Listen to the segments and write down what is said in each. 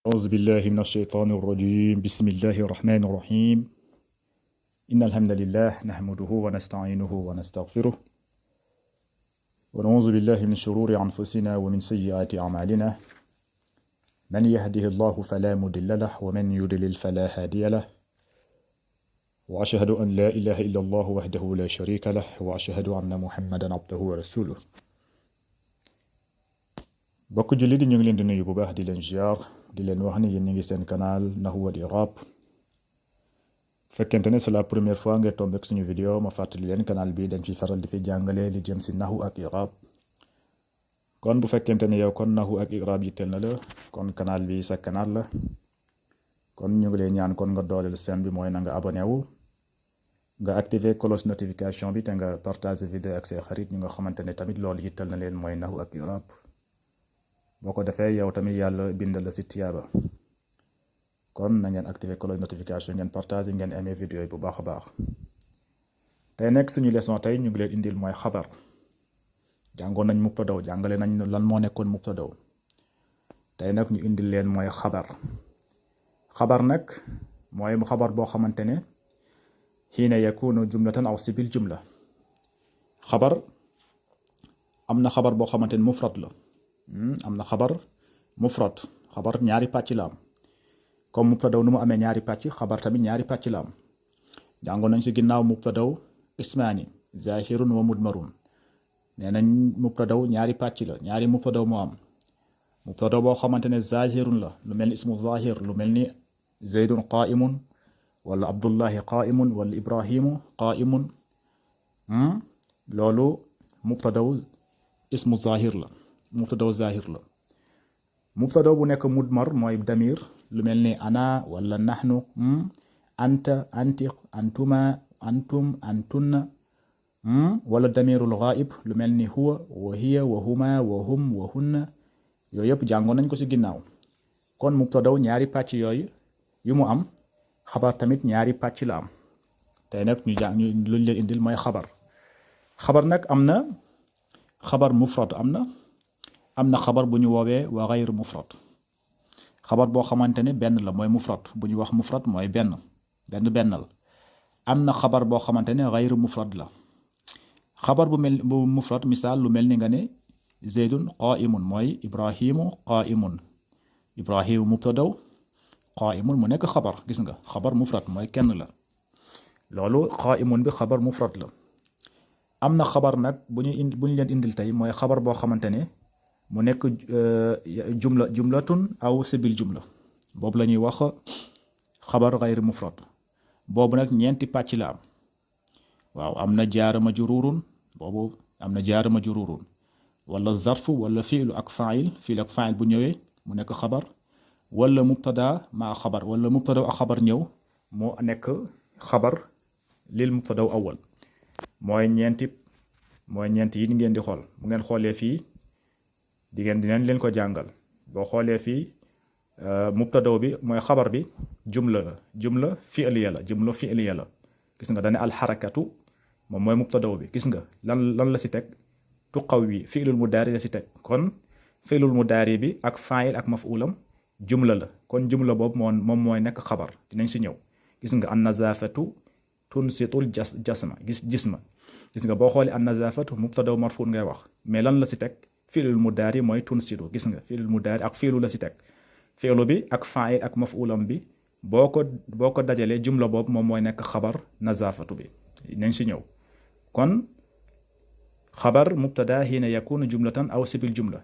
أعوذ بالله من الشيطان الرجيم بسم الله الرحمن الرحيم إن الحمد لله نحمده ونستعينه ونستغفره ونعوذ بالله من شرور أنفسنا ومن سيئات أعمالنا من يهده الله فلا مضل له ومن يضلل فلا هادي له وأشهد أن لا إله إلا الله وحده لا شريك له وأشهد أن محمدا عبده ورسوله bokk julli di ñu ngi leen di nuyu bu baax di leen ziar di leen wax ni yéen ñi ngi seen canal Nahwu wal I'rab fekkente ne c'est la première fois nga tombé ak suñu vidéo ma fàttali leen canal bi dañ fi faral di fi jàngale li jëm si Nahwu ak I'rab kon bu fekkente ne yow kon Nahwu ak I'rab yitteel na la kon canal bi sa canal la kon ñu ngi leen ñaan kon nga dooleel chaîne bi mooy na nga abonné wu nga activer cloche notification bi te nga partager vidéo ak say xarit ñu nga xamante ne tamit loolu yitteel na leen mooy Nahwu ak I'rab boo ko defee yow tamit yàlla bindal la si tiyaaba kon na ngeen activer cloche notification ngeen partager ngeen aimé vidéo yi bu baax a baax tey nekk suñu leçon tey ñu ngi leen indil mooy xabar jàngoon nañ mubtadaw jàngale nañ lan moo nekkoon mubtadaw tey nag ñu indil leen mooy xabar nag mooy xabar boo xamante ne xiina yakunu jumlatan aw sibil jumla xabar am na xabar boo xamante ne mufrad la am na xabar mufrad xabar ñaari pàcc la am comme mubtadaw nu mu amee ñaari pàcc xabar tamit ñaari pàcc la am jàngoon nañ ci ginnaaw mubtadaw ismaani zahirun wa mudmarun nee nañ mubtadaw ñaari pàcc la ñaari mubtadaw moo am mubtadaw boo xamante ne zahirun la lu mel ni ismu zahir lu mel ni zaydun qaimun wala abdullahi qaimun wala ibrahimu qaimun loolu mubtadaw ismu zahir la mubtadaw zahir la mubtadaw bu nekk mudmar mooy damir lu mel ni ana wala nahnu anta anti antuma antum antunna wala damirul ghaib lu mel ni huwa wa hiya wa huma wa hum wa hunna yooyu yëpp jàngoon nañ ko ci ginnaaw kon mubtadaw ñaari pàcc yooyu yu mu am xabar tamit ñaari pàcc la am tey nag luñ leen indil mooy xabar nag am na xabar mufrad am na xabar bu ñu woowee wa ghayr mufrad xabar boo xamante ne benn la mooy mufrad bu ñu wax mufrad mooy bennal am na xabar boo xamante ne ghayr mufrad la xabar bu mufrad misaal lu mel ni nga ne zaydun qaimun mooy ibrahimu mubtadaw qaimun mu nekk xabar gis nga xabar mufrad mooy kenn la loolu qaimun bi xabar mufrad la am na xabar nag bu ñu leen indil tey mooy xabar boo xamante ne mu nekk jumlatun aw sibil jumla boobu la ñuy wax xabar ghayr mufrad boobu nag ñeenti pàcc la am waaw am na jaar majrurun boobu am na jaar majrurun wala zarfu wala fiilu ak fa'il bu ñëwee mu nekk xabar wala mubtada ma xabar wala mubtada ak xabar ñëw moo nekk xabar lil mubtadaw awwal mooy ñeent yi ngeen di xool bu ngeen xoolee fii dinañ leen ko jàngal boo xoolee fii mubtadaw bi mooy xabar bi jumla fi'liya la gis nga dane alxarakatu moom mooy mubtadaw bi gis nga lan la si teg tuqawwi fi'lul mudaari la si teg kon fi'lul mudaari bi ak fa'il ak maf'ulam jumla la kon jumla boobu moom mooy nekk xabar dinañ si ñëw gis nga an nazafatu tunsitul jisma gis nga boo xoolee an nazafatu mubtadaw marfuun ngay wax mais lan la si teg fiilul mudaari mooy tunsitu gis nga fiilul mudaari ak fiilu la si teg fiilu bi ak fa'il ak maf'ulam bi boo ko dajalee jumla boobu moom mooy nekk xabar nazafatu bi nañ si ñëw kon xabar mubtada hiina yakunu jumlatan aw sibil jumla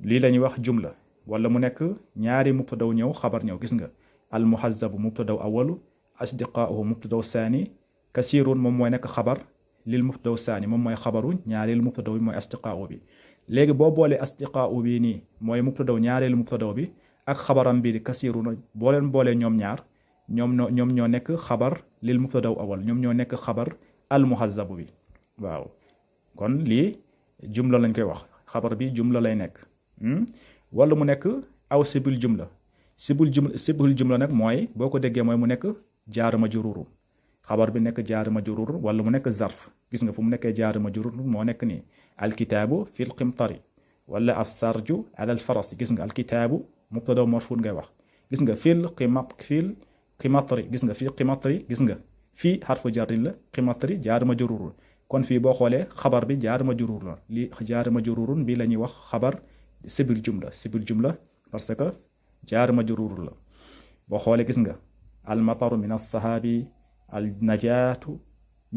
lii la ñuy wax jumla wala mu nekk ñaari mubtadaw ñëw xabar ñëw gis nga al muhazzabu mubtadaw awalu asdiqaa'uhu mubtadaw saani kasirun moom mooy nekk xabar lil mubtadaw saani moom mooy xabaru ñaareelu mubtadaw bi mooy asdiqaa'u bi léegi boo boolee asdiqaa'u bi nii mooy mubtadaw ñaareelu mubtadaw bi ak xabaram bi di kasirun boo leen boolee ñoom ñaar ñoom ñoo nekk xabar lil mubtadaw awal ñoom ñoo nekk xabar al muhazzabu bi waaw kon lii jumla lañ koy wax xabar bi jumla lay nekk wala mu nekk aw sibul jumla nag mooy boo ko déggee mooy mu nekk jaar majruur xabar bi nekk jaar majruur wala mu nekk zarf gis nga fu mu nekkee jaar majruur moo nekk nii alkitaabu fil qimtari wala as-sarju ala al-faras gis nga alkitaabu mubtada marfuun ngay wax gis nga fil qimatri gis nga fii qimatri gis nga fii xarfu jarrin la qimatri jaar majruur kon fii boo xoolee xabar bi jaar majruur la li jaar majruurun bi la ñuy wax xabar sibil jumla parce que jaar majruur la boo xoolee gis nga al mataru min as-sahabi al najaatu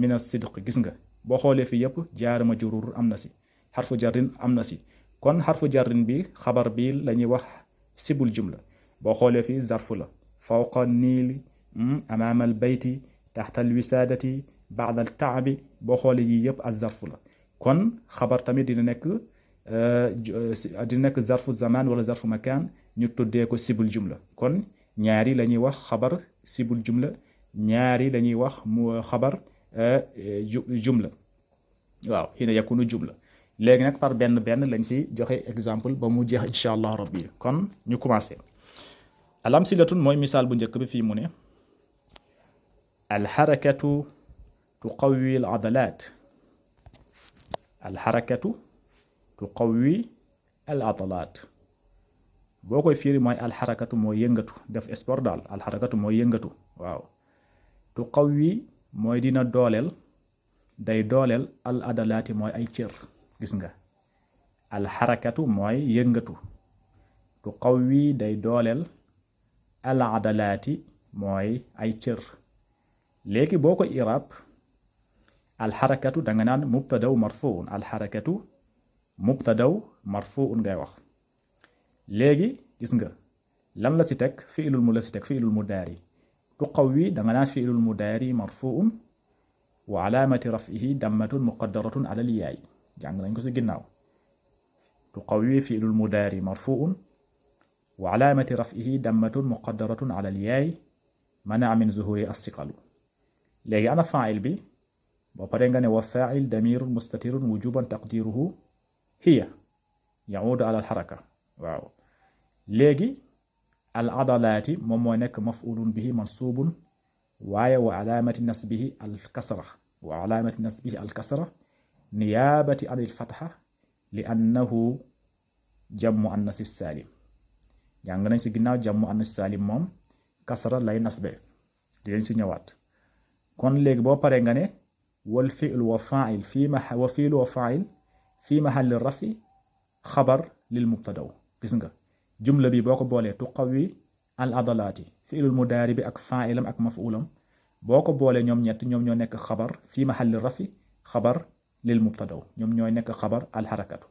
min as-sidq gis nga boo xoolee fii yëpp jaar majruur am na si xarfu jarrin am na si kon xarfu jarrin bi xabar bi la ñuy wax sibul jumla boo xoolee fii zarfu la fawqa niili amaama al bayti taxta al wisaadati baada al taabi boo xoolee yii yëpp ak zarfu la kon xabar tamit dina nekk zarfu zaman wala zarfu makaan ñu tuddee ko sibul jumla kon ñaari la ñuy wax xabar sibul jumla ñaari la ñuy wax mu xabar jumla waaw hina yakunu jumla léegi nag par benn lañ si joxe exemple ba mu jeex incha allah rabbi kon ñu commencé alamsilatun mooy misaal bu njëkk bi fii mu ne alxarakatu tuqawi al adalaat alxarakatu tuqawi al adalaat boo koy fiiri mooy alxarakatu mooy yëngatu def sport daal alxarakatu mooy yëngatu waaw tuqawi mooy dina dooleel day dooleel al adalaati mooy ay cër gis nga alxarakatu mooy yëngatu tuqawi day dooleel al adalaati mooy ay cër léegi boo ko irab alxarakatu danga naan mubtadaw marfuun alxarakatu mubtadaw marfuun ngay wax léegi gis nga lan la si teg fiilul mu la si teg fiilul mudaari tuqawi danga naan fiilul mudaari marfuun wa alaamati rafihi dammatun muqaddaratun ala al-yaay jàng nañ ko si ginnaaw tuqawi fiilul mudaari marfuun wa alaamati rafihi dammatun muqaddaratun ala al-yaay manaa min zuhuri as-siqalu léegi ana faa'il bi boo paree nga ne wa faa'il damirun mustatirun wujuban taqdiruhu hiya yaudu ala al-haraka waaw léegi al adalaati moom moo nekk maf'ulun bihi mansubun waaye wa alaamati nasbihi al kasra niyaabati an il fatha li annahu jammu annasi saalim jàng nañ si ginnaaw jammu annasi saalim moom kasra lay nasbe di leen si ñëwaat kon léegi boo paree nga ne wal fi'lu wa fa'il fi mahalli rafi xabar lil mubtadaw gis nga jumla bi boo ko boolee tuqawi al adalaati fi'lul mudaari bi ak fa'ilam ak maf'ulam boo ko boolee ñoom ñett ñoom ñoo nekk xabar fi mahalli rafi xabar lil mubtadaw ñoom ñooy nekk xabar alxarakatu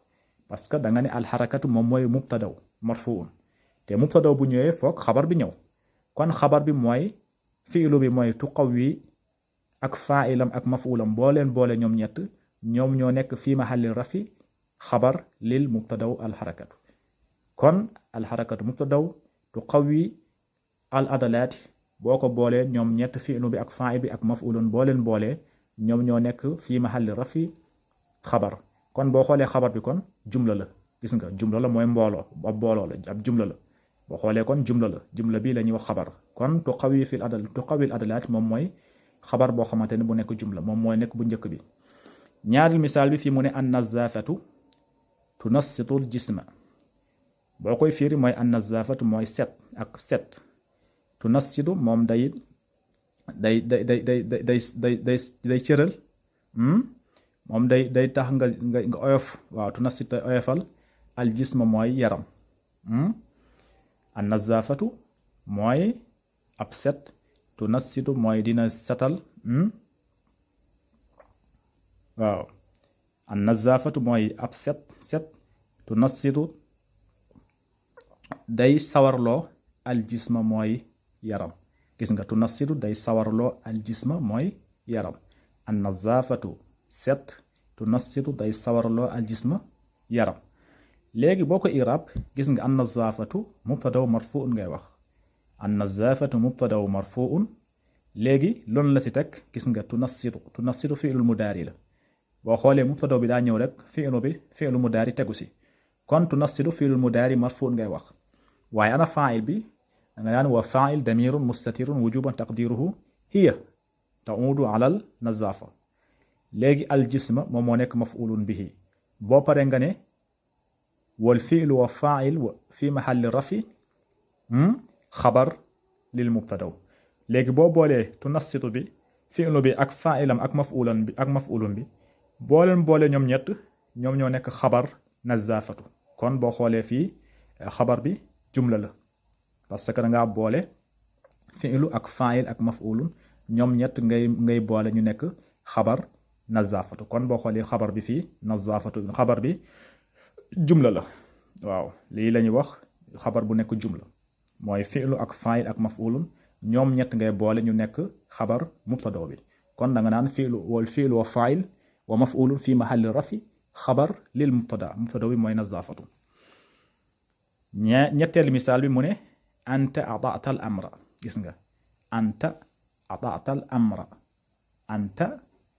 parce que da nga ne alxarakatu moom mooy mubtadaw marfuun te mubtadaw bu ñëwee foog xabar bi ñëw kon xabar bi mooy fiilu bi mooy tuqawi ak fa'ilam ak maf'ulam boo leen boole ñoom ñett ñoom ñoo nekk fii mahalli rafi xabar lil mubtadaw alxarakatu kon alxarakatu mubtadaw tuqawi al adalaati boo ko boolee ñoom ñett fiilu bi ak fa'il bi ak maf'ulun boo leen boolee ñoom ñoo nekk fii mahalli rafi xabar kon boo xoolee xabar bi kon jumla la gis nga jumla la mooy mbooloo ab booloo la ab jumla la boo xoolee kon jumla bii la ñuy wax xabar kon tuqawil adalaat moom mooy xabar boo xamante ne bu nekk jumla moom mooy nekk bu njëkk bi ñaaril misaal bi fii mu ne an nazaafatu tunassitul jisma boo koy fiiri mooy an nazaafatu mooy set tunassitu moom day cëral moom day tax nga oyof waaw tunassit day oyofal al jisma mooy yaram an nazaafatu mooy ab set tunassitu mooy dina setal waaw an nazaafatu mooy ab set tunassitu day sawarloo al jisma mooy yaram gis nga tunassitu day sawarloo al jisma mooy yaram an nazaafatu set tunassitu day sawarloo al jisma yaram léegi boo ko irab gis nga an nazaafatu mubtadaw marfuun ngay wax an nazaafatu mubtadaw marfuun léegi loolu la si teg gis nga tunassitu fi'lul mudaari la boo xoolee mubtadaw bi daa ñëw rek fi'lu mudaari tegu si kon tunassitu fi'lul mudaari marfuun ngay wax waaye ana faa'il bi danga naan wa faa'il damirun mustatirun wujuban taqdiruhu hiya ta'udu alal nazaafa léegi al jisma moom moo nekk maf'ulun bihi boo paree nga ne wal fi'lu wa faa'il fi mahalli rafi xabar lil mubtadaw léegi boo boolee tunassitu bi fi'lu bi ak fa'ilam ak maf'ulun bi boo leen boole ñoom ñett ñoom ñoo nekk xabar nazafatu kon boo xoolee fii xabar bi jumla la parce que da ngaa boole fi'lu ak fa'il ak maf'ulun ñoom ñett ngay boole ñu nekk xabar nazafatu kon boo xoolee xabar bi fii nazafatu xabar bi jumla la waaw lii la ñuy wax xabar bu nekk jumla mooy fi'lu ak fa'il ak maf'ulun ñoom ñett ngay boole ñu nekk xabar mubtada bi kon da nga naan fi'lu wa fa'il wa maf'ulun fi mahalli rafi xabar lil mubtada bi mooy nazafatu ñetteelu misaal bi mu ne anta ata'ta al amra gis nga anta ata'ta al amra anta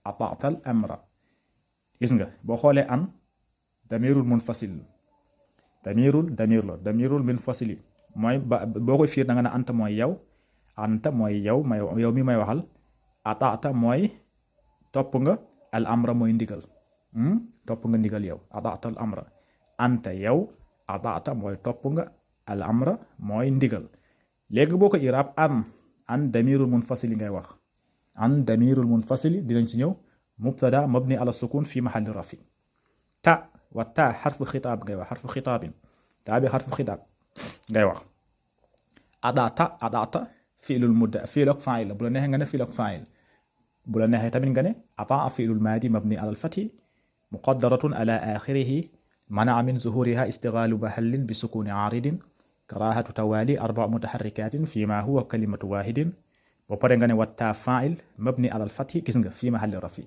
ata'ta al amra gis nga boo xoolee an damirul munfasil damirul munfasili mooy boo koy fiir da nga ne anta mooy yow yow mi may waxal ata'ta mooy topp nga al amra mooy ndigal topp nga ndigal yow ata'ta al amra anta yow ata'ta mooy topp nga al amra mooy ndigal léegi boo ko iraab an damirul munfasili ngay wax an damirul munfasili dinañ ci ñëw mubtada mabni ala sukun fi mahalli rafi ta wa ta xarfu xitaab ngay wax xarfu xitaabin taa bi xarfu xitaab ngay wax ata'ta fi'l ak fa'il la bu la neexee nga ne fi'l ak fa'il bu la neexee tamit nga ne ata'a fi'lul maadi mabni ala al-fathi muqaddaratun ala akhirihi mana'a min zuhuriha istighalu mahallin bi sukuni aaridin karahatu tawali arba' mutaharrikatin fi ma huwa kalimatu wahidin ba pare nga ne watta fa'il mabni ala al-fathi gis nga fi mahalli rafi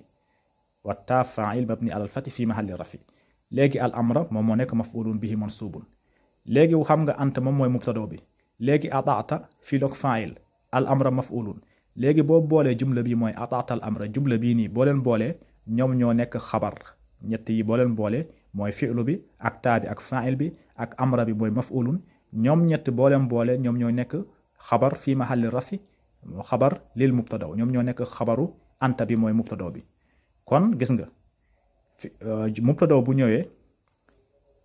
watta fa'il mabni ala al-fathi fi mahalli rafi léegi al amra moom moo nekk maf'ulun bihi mansubun léegi xam nga anta moom mooy mubtada bi léegi ata'ta fi'l ak fa'il al amra maf'ulun léegi boo boolee jumla bi mooy ata'ta al amra jumla bii nii boo leen boolee ñoom ñoo nekk xabar ñett yi boo leen boolee mooy fi'lu bi ak taa bi ak fa'il bi ak amra bi mooy maf'ulun ñoom ñett boo leen boolee ñoom ñoo nekk xabar fi mahalli rafi xabar lil mubtada ñoom ñoo nekk xabaru anta bi mooy mubtada bi kon gis nga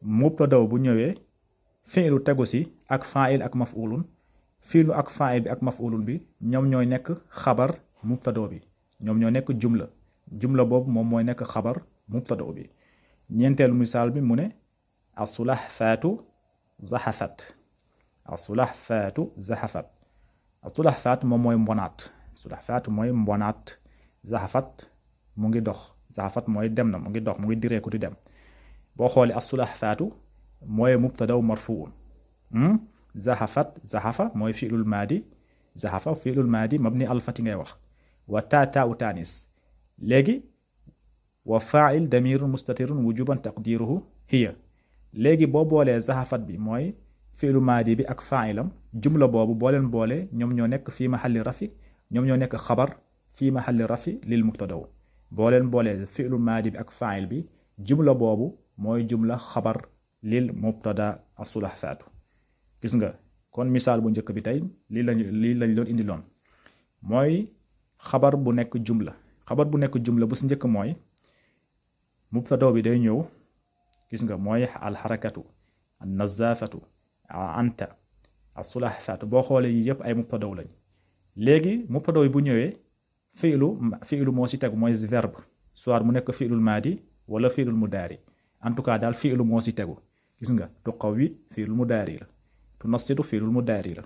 mubtada bu ñëwee fi'lu tegu si ak fa'il ak maf'ulun fi'lu ak fa'il bi ak maf'ulun bi ñoom ñooy nekk xabar mubtada bi ñoom ñoo nekk jumla boobu moom mooy nekk xabar mubtada bi ñeenteelu misaal bi mu ne as-sulahfaatu zahafat as-sulahfaat moom mooy mbonaat sulahfaat mooy mbonaat zahafat mu ngi dox zahafat mooy dem na mu ngi dox mu ngi direeku di dem boo xoolee as-sulahfaatu mooy mubtada marfuun zahafa mooy fi'lul maadi mabni al-fathi ngay wax wa taa'u taanis léegi wa fa'il damirun mustatirun wujuban taqdiruhu hiya léegi boo boolee zahafat bi mooy fi'lu maadi bi ak fa'ilam jumla boobu boo leen boole ñoom ñoo nekk fii mahalli rafi ñoom ñoo nekk xabar fii mahalli rafi lil mubtada boo leen boolee fi'lu maadi bi ak fa'il bi jumla boobu mooy jumla xabar lil mubtada as-sulahfaatu gis nga kon misaal bu njëkk bi tey lii lañ doon indi loon mooy xabar bu nekk jumla bu si njëkk mooy mubtada bi day ñëw gis nga mooy alxarakatu an nazafatu anta as-sulahfaatu boo xoolee yi yëpp ay mubtada lañ léegi mubtada bu ñëwee fi'lu moo si tegu mooy verbe soit mu nekk fi'lul maadi wala fi'lul mudaari en tout cas daal fi'lu moo si tegu gis nga tuqawwi fi'lul mudaari la tunassitu fi'lul mudaari la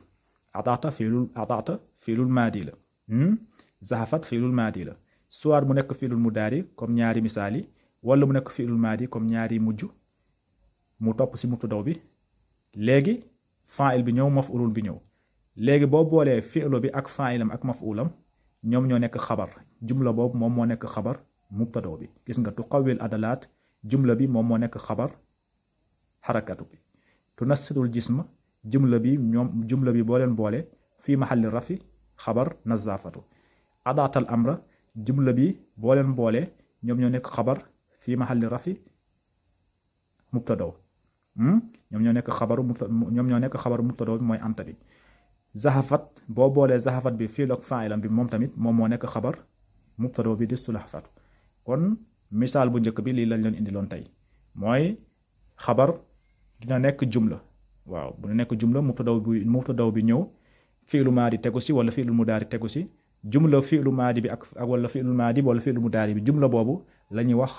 ata'ta fi'lul maadi la zahafat fi'lul maadi la soit mu nekk fi'lul mudaari comme ñaari misaal yi wala mu nekk fi'lul maadi comme ñaari mujj mu topp si mubtada bi léegi fa'il bi ñëw maf'ulun bi ñëw léegi boo boolee fi'lu bi ak fa'ilam ak maf'ulam ñoom ñoo nekk xabar jumla boobu moom moo nekk xabar mubtada bi gis nga tuqawwil adalaat jumla bi moom moo nekk xabar xarakatu bi tunassitul jisma jumla bi boo leen boole fii mahalli rafi xabar nazafatu adaatal amra jumla bi boo leen boole ñoom ñoo nekk xabar fii mahalli rafi mubtada ñoom ñoo nekk xabaru mubtada bi mooy anta bi zahafat boo boolee zahafat bi fi'l ak fa'ilam bi moom tamit moom moo nekk xabar mubtada bi di sulahfatu kon misaal bu njëkk bi lii lañ leen indiloon tey mooy xabar dina nekk jumla waaw bu nekk jumla mubtada bi ñëw fi'lu maadi tegu si wala fi'lu mudaari tegu si jumla fi'lu maadi bi ak wala fi'lu maadi bi wala fi'lu mudaari bi jumla boobu la ñuy wax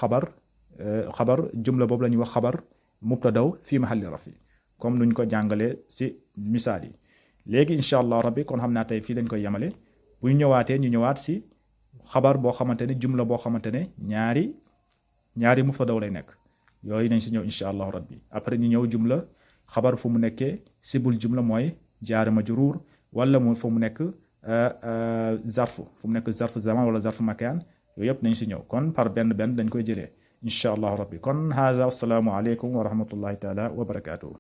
xabar jumla boobu la ñuy wax xabar mubtadaw fii mahalli rafi comme nuñ ko jàngalee si misaal yi. léegi incha allah rabbi kon xam naa tey fii lañ koy yemale bu ñu ñëwaatee ñu ñëwaat si xabar boo xamante ne jumla boo xamante ne ñaari mubtadaw lay nekk yooyu nañ si ñëw incha allah rabbi. après ñu ñëw jumla xabar fu mu nekkee sibul jumla mooy jaar majruur wala mu fu mu nekk zarf fu mu nekk zarf zaman wala zarf makaan yooyu yëpp nañ si ñëw kon par benn dañ koy jëlee incha allah rabbi. kon haza assalaamu aleykum wa rahmatullahi taala wa barakaatuhu.